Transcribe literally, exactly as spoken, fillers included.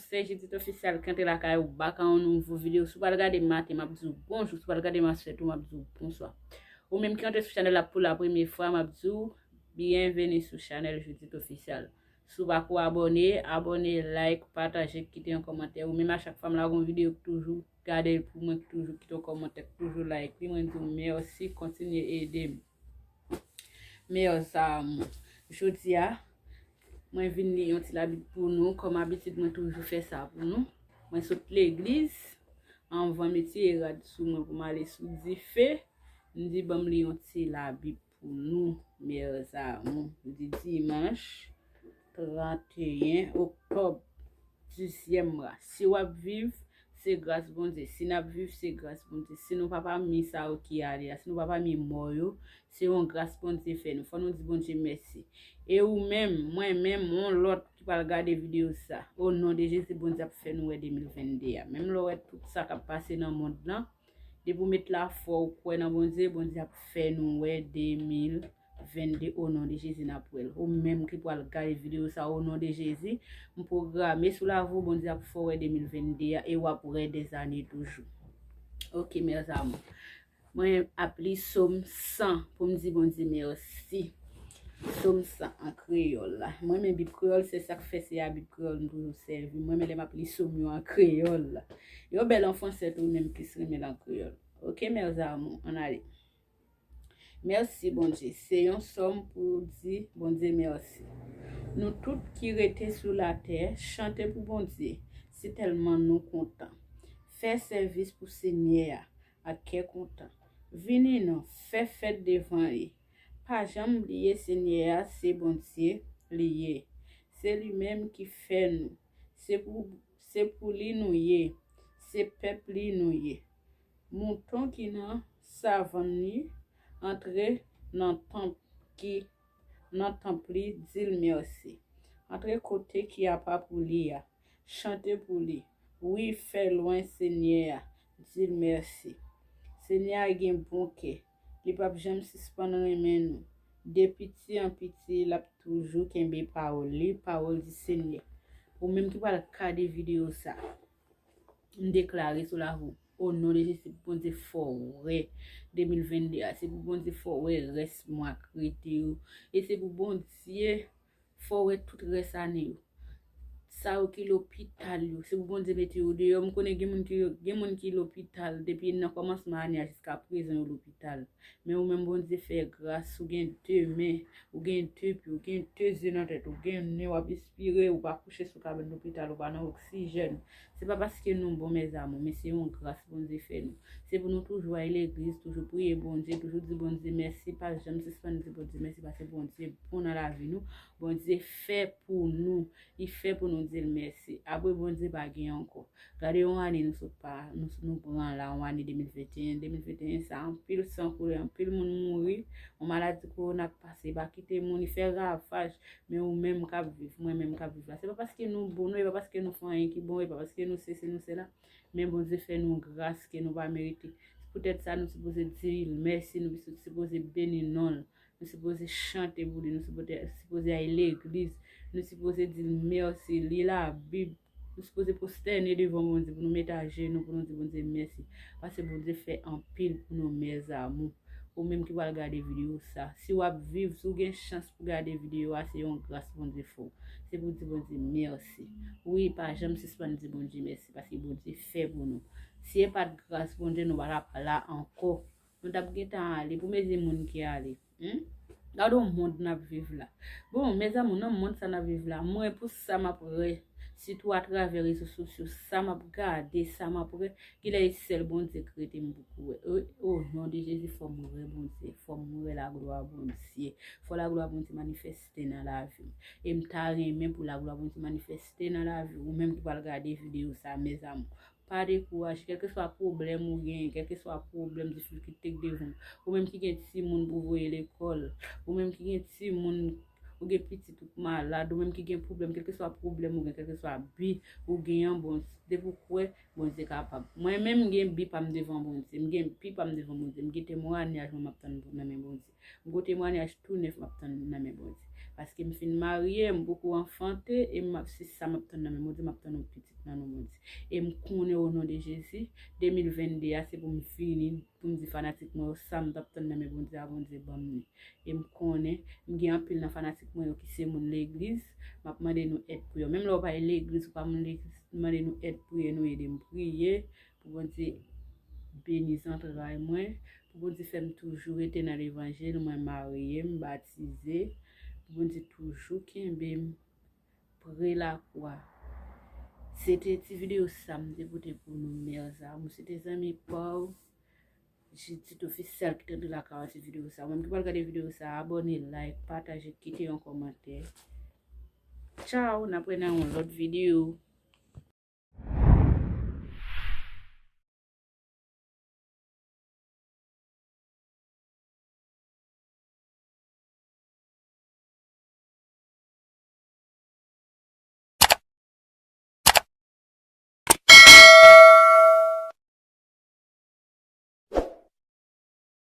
Se Judith Official ki antre lakay ou bak a yon nouvo videyo. Si w pral gade m maten, m ap di w bonjou. Si w pral gade m aswè tou, m ap di w bonswa. Ou menm ki antre sou chanèl la pou la premye fwa, m ap di w byenveni sou chanèl Judith Official. Si w pako abòne, abòne, like, pataje, kite yon kòmantè. Ou menm a chak fwa m lage yon videyo ki toujou gade l pou mwen, ki toujou kite yon kòmantè, ki toujou like li, mwen di w mèsi, kontinye ede m. Mèsi. Jodi a, mwen vin li yon ti labib pou nou. Kòm abitid, mwen toujou fè sa pou nou. Mwen sot legliz, anvan m retire rad sou mwen pou m ale sou dife, m di ban m li yon ti labib pou nou, mèsi. M di dimanch tranteyen oktòb, dizyèm mwa. Si w ap viv, se gras Bondye. Si n ap viv, se gras Bondye. Si nou pa pami sa yo ki ale a, si nou pa pami mò yo, se yon gras Bondye fè nou. Fò nou di Bondye mèsi. E ou menm, mwen menm, yon lòt ki pral gade videyo sa, o non de Jezi, Bondye ap fè nou wè de mil vennde a. Menm lè w wè tout sa k ap pase nan mond lan, depi w met lafwa w kwè nan Bondye, Bondye ap fè nou wè de mil vennde o non de Jezi, n ap wè l. Ou menm ki pral gade videyo sa, o non de Jezi, m pwograme sou lavi w, Bondye ap fè w wè de mil vennde a e w ap wè dèzane toujou. Ok, mes amours. Mwen ap li Sòm san pou m di Bondye mèsi. Sòm san an kreyòl la. Mwen renmen Bib kreyòl, se sa k fè se a Bib kreyòl m toujou sèvi. Mwen renmen lè m ap li sòm yo an kreyòl la. Yo bèl an fransè tou, menm plis renmen l an kreyòl. Ok, mes amours, ann ale. Mèsi, Bondye. Se yon sòm pou di Bondye mèsi. Nou tout ki rete sou latè, chante pou Bondye, sitèlman nou kontan. Fè sèvis pou Senyè a ak kè kontan. Vini non, fè fèt devan li. Pa janm bliye Senyè a se Bondye li ye. Se li menm ki fè nou. Se pou, se pou li nou ye. Se pèp li nou ye. Mouton ki nan savann li antre nan tanp ki nan tanp li, di l mèsi. Antre kote ki apa pou li a, chante pou li. Wi, fè lwen Senyè a, di l mèsi. Senyè a gen bon kè, li p ap janm sispann renmen nou. De piti an piti, l ap toujou kenbe pawòl li, pawòl di Senyè. Ou menm ki pral gade videyo sa, m deklare sou lavi w, o non de Jezi, se pou Bondye fè w wè de mil vennde a, se pou Bondye fè w wè rès mwa k rete yo, e se pou Bondye fè w wè tout rès ane yo. Sa yo ki lopital yo, se pou Bondye mete yo deyò. M konnen gen moun ki, gen moun ki lopital depi nan kòmansman ane a jiska prezan yo lopital. Men ou menm Bondye fè gras, ou gen de men, ou gen de pye, ou gen de zye nan tèt, ou gen nen, w ap espire, ou pa kouche sou kabann lopital, ou pa nan oksijèn. Se pa paske nou bon, mes amours, men se yon gras Bondye fè nou. Se pou nou toujou al legliz, toujou priye Bondye, toujou di Bondye mèsi, pa janm sispann di Bondye mèsi, paske Bondye bon nan lavi nou. Bondye fè pou nou, li fè pou nou di l mèsi. Apre Bondye pa gen ankò. Gade yon ane nou sot pa, nou, nou pran la, yon ane de mil venteyen. De mil venteyen sa, anpil san koule, anpil moun mouri. Yon maladi kowona k pase, pa kite moun, li fè ravaj. Men ou menm k ap viv, mwen menm k ap viv la. Se pa paske nou bon, non, e pa paske nou fè anyen ki bon, e pa paske nou sesi, nou sela. Men Bondye fè nou gras ke nou pa merite. Se poutèt sa, nou sipoze di l mèsi, nou sipoze beni non l. Nou sipoze chante pou li, nou sipoze, sipoze al legliz, nou sipoze di l mèsi, li Labib. Nou sipoze pwostène devan Bondye pou nou met ajenou, pou nou di Bondye mèsi. Paske Bondye fè anpil pou nou, mes amours. Ou menm ki pral gade videyo sa, si w ap viv, si w gen chans pou gade videyo a, se yon gras Bondye fè w. Se pou di Bondye mèsi. Wi, pa janm sispann di Bondye mèsi, paske Bondye fè pou nou. Si e pa t gras Bondye, nou pa t ap la ankò. Nou t ap gentan ale. Pou mezi moun ki ale. Hmm? Gade yon mond n ap viv la. Bon, mes amours, nan mond sa n ap viv la, mwen pou sa m ap wè, sitou atravè rezo sosyo, sa m ap gade, sa m ap wè, genlè e sèl Bondye k rete m pou wè. O, o non de Jezi, fò m wè Bondye, fò m wè laglwa Bondye, fò laglwa Bondye manifeste nan lavi m. E m ta renmen pou laglwa Bondye manifeste nan lavi w, ou menm ki pral gade videyo sa, mes amours. Pa dekouraje, kèlkeswa pwoblèm ou genyen, kèlkeswa pwoblèm, difikilte k devan w. Ou menm ki gen timoun pou voye lekòl, ou menm ki gen timoun, ou gen pitit ou k malad, ou menm ki gen pwoblèm, kèlkeswa pwoblèm ou gen, kèlkeswa bi ou gen an, bon, depi w kwè, Bondye kapab. Mwen menm, m gen bi pa m devan Bondye, m gen bi pa m devan Bondye, m gen temwayaj mwen m ap tann nan men Bondye. M gen temwayaj tou nèf m ap tann nan men Bondye. Paske m fin marye, m poko anfante, e m ap, se sa m ap tann nan men Bondye, m ap tann yon pitit nan non Bondye. E m konnen o non de Jezi, de mil venn de a, se pou m vini, pou m di fanatik mwen yo sa m t ap tann nan men Bondye a, Bondye ban m li. E m konnen, m gen anpil nan fanatik mwen yo ki se moun legliz, m ap mande nou èd pou yo. Menm lè w pa legliz, ou pa moun legliz, mande nou èd priye, nou ede m priye, pou Bondye beni zantray mwen, pou Bondye fè m toujou rete nan levanjil, mwen marye, m batize, pou Bondye toujou kenbe m pre lakwa. Se te ti videyo sa m te pote pou nou, mes amours. Se te zanmi pa w, Judith Officiel ki te antre lakay an ti videyo sa. Ou menm ki pral gade videyo sa, abòne, like, pataje, kite yon kòmantè. Tchaw, n ap wè nan yon lòt videyo.